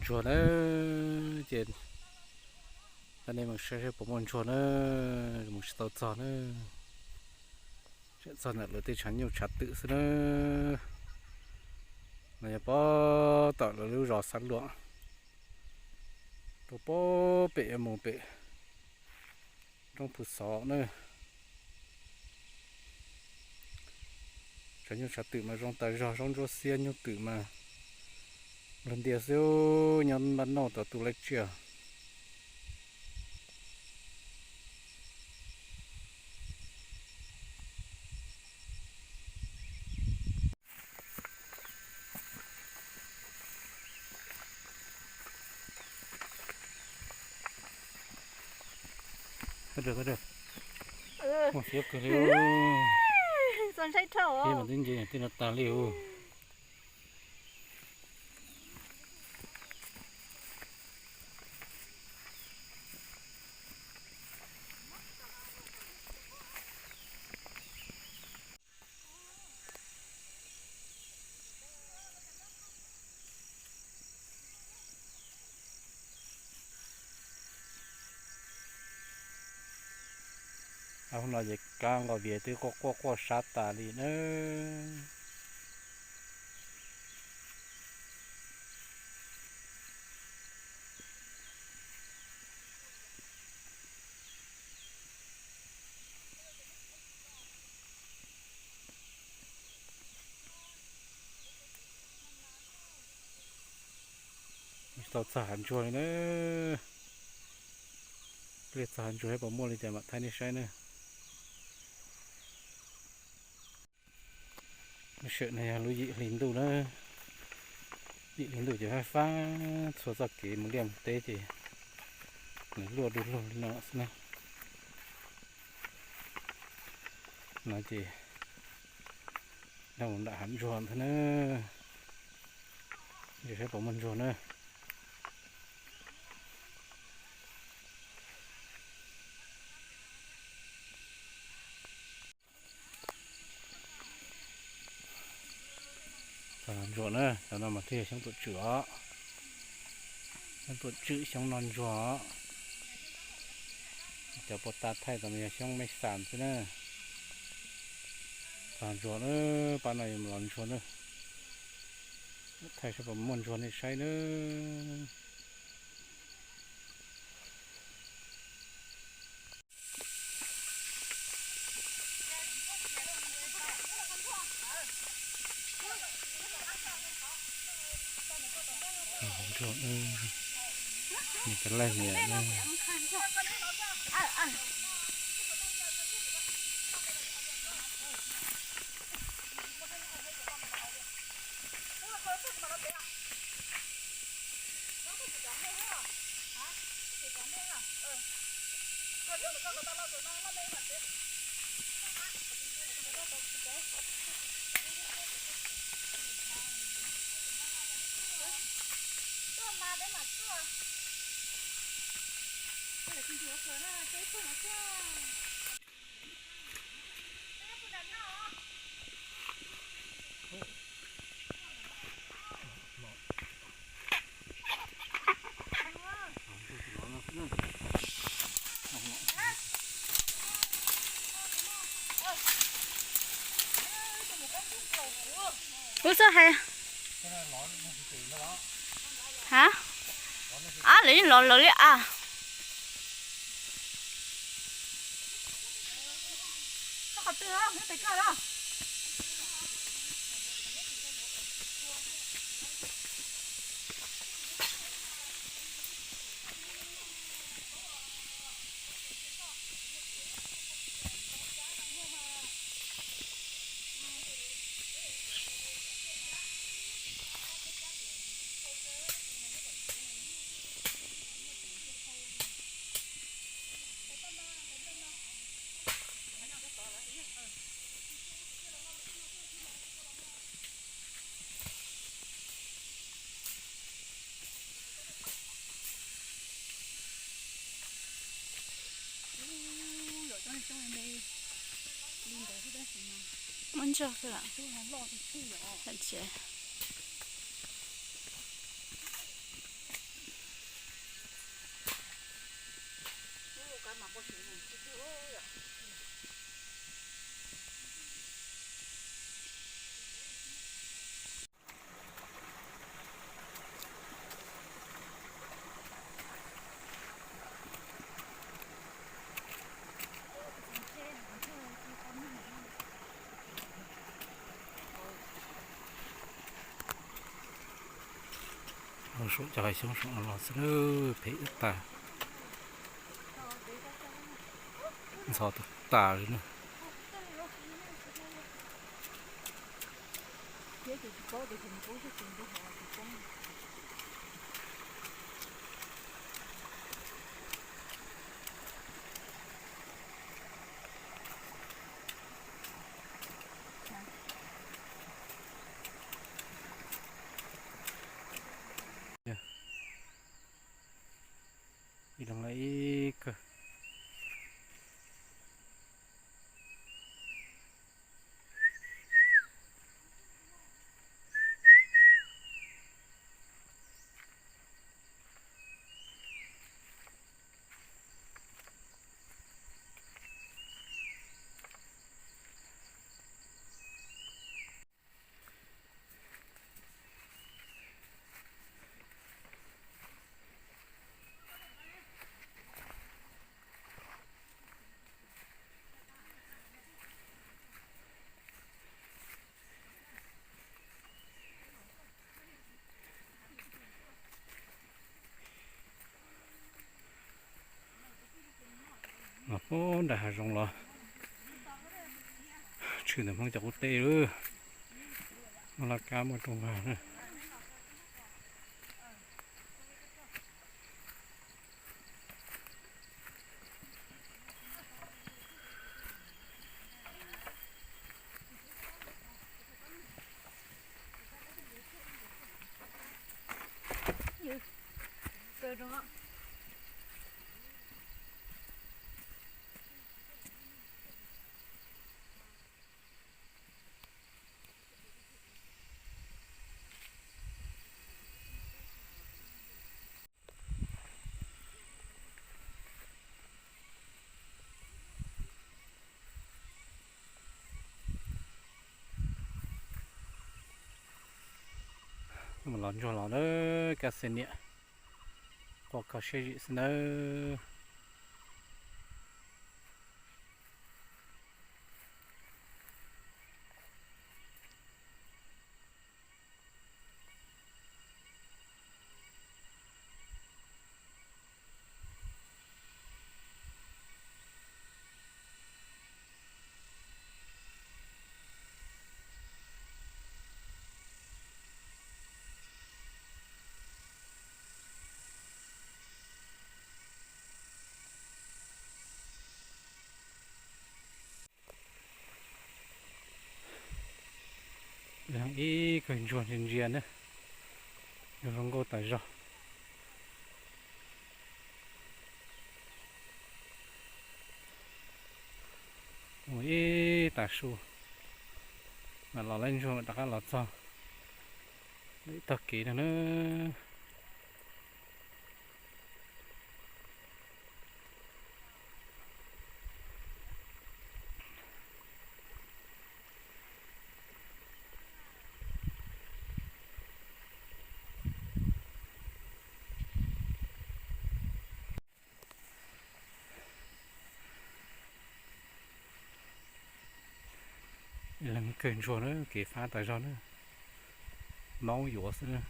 Ntsuag na, ces tag nej mus saib saib puas muaj ntsuag na, mus tsis tau txog na. Tseem txog ntawm lawv tej tshav nyuj tshav twm xwb na. No yog pob tom lawv lub zos Xab Luam, rau pob pem yuav mus pem roob Phu Xov na. Tshav nyuj tshav twm mas zoo tas zog, zaub ntsuab xiab nyuj twm mas luag ntiag xwb, nyob npaj noj tau tu laj tsiaj. Muaj siab kawg li, siab mas twb nce tej no tag li ub. Hnub no ces kab nqos vias twb quaj quaj quaj sab tas li na. Tsis tau txog hav ntsuag li na. Pliag txog hav ntsuag puas muaj li cas mam thaij nej saib na. Lub sij hawm no yog lub yim hli ntuj na. Yim hli ntuj ces fab fab txhua txoj kev mus liaj mus teb ces nws luaj du lug li no xwb na. No ces nrog mus nram hav ntsuag ntag na. Saib puas muaj ntsuag na. Ntsuag na, cov no mas thiaj yog xyoob tuam tswm os. Xyoob tuam tswm xyoob no ntsuag os. Cov puag ta thaij tau mas yog xyoob mej xas xwb na. Txog ntsuag na, pab no yuav los ntsuag na. Thaij saib puas muaj ntsuag nej saib na. Cov laij niam. Ub, txhob hais. Ha? Ab, lawv yeej los lawv li as. Muaj ntsuag xwb. Tsis. Saum cov hav xyoob saum no los xwb na, phem ib tag, ntxhov tas tas li na. Ib leeg lawm ib kawg. Los puag nram hav zoov los tshwm ntawm Hmoob cov qub teb lawm. Muaj laj kab muaj rooj vag na. Los ntsuag los na, kab xwb niam, quaj kho siab zim xwb nawb. Ib kawg ntsuag ntsia ntsia na, zoo nkauj tas zog. Mus ib tag su mam los laib ntsuag mam rov qab los txog lwm tog kev no na. Leeg kawg ntsuag na, kev fab tas zog na, maub yuav xwb na.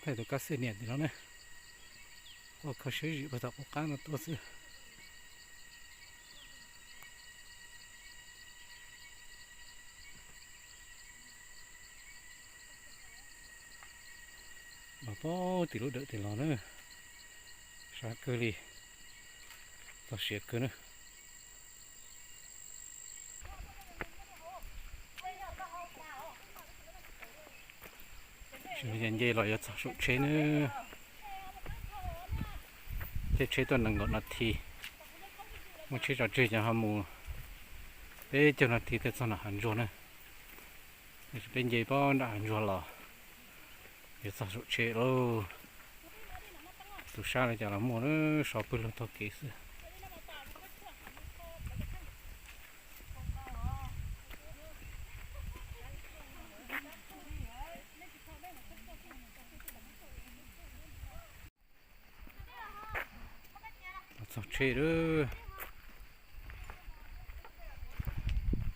Thaij tus kab xwb niam tim no na, quaj kho siab zim puag tom qub qab no tuaj xwb. Los puag tim lub dawm tim los na, sab kawg li, txog siav kawg na. Nce los yuav txog saum tsheb na. Caij tsheb tuaj nees nkaum nas this, muaj tsheb tso tseg ces ho mus peb caug nas this thiaj txog nram hav ntsuag na. Tab sis peb nce puag nram hav ntsuag los yuav txog saum tsheb lauj. Tus sab li cas los muaj, sau pwg lug taug kev xwb. Txog tsheb lawm.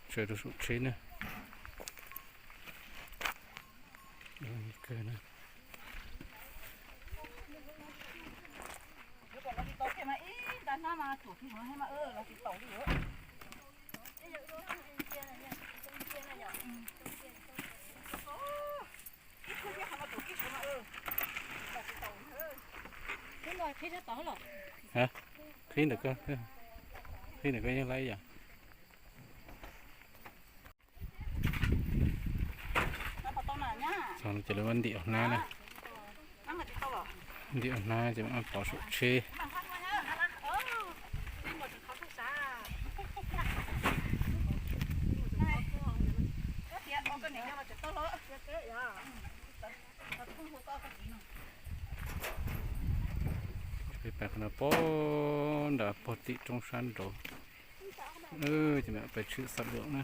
Tsheb rau saum tsheb na. Qhib ntawm ko, qhib ntawm ko yeej laib yom. Txog no ces lawv muab ntim ua hnab na. Ntim ua hnab ces muab pov saum tsheb. Peb pais qhov no pog nram pog tim roob sab nraud. Ces mam pais tshwm xam luam na.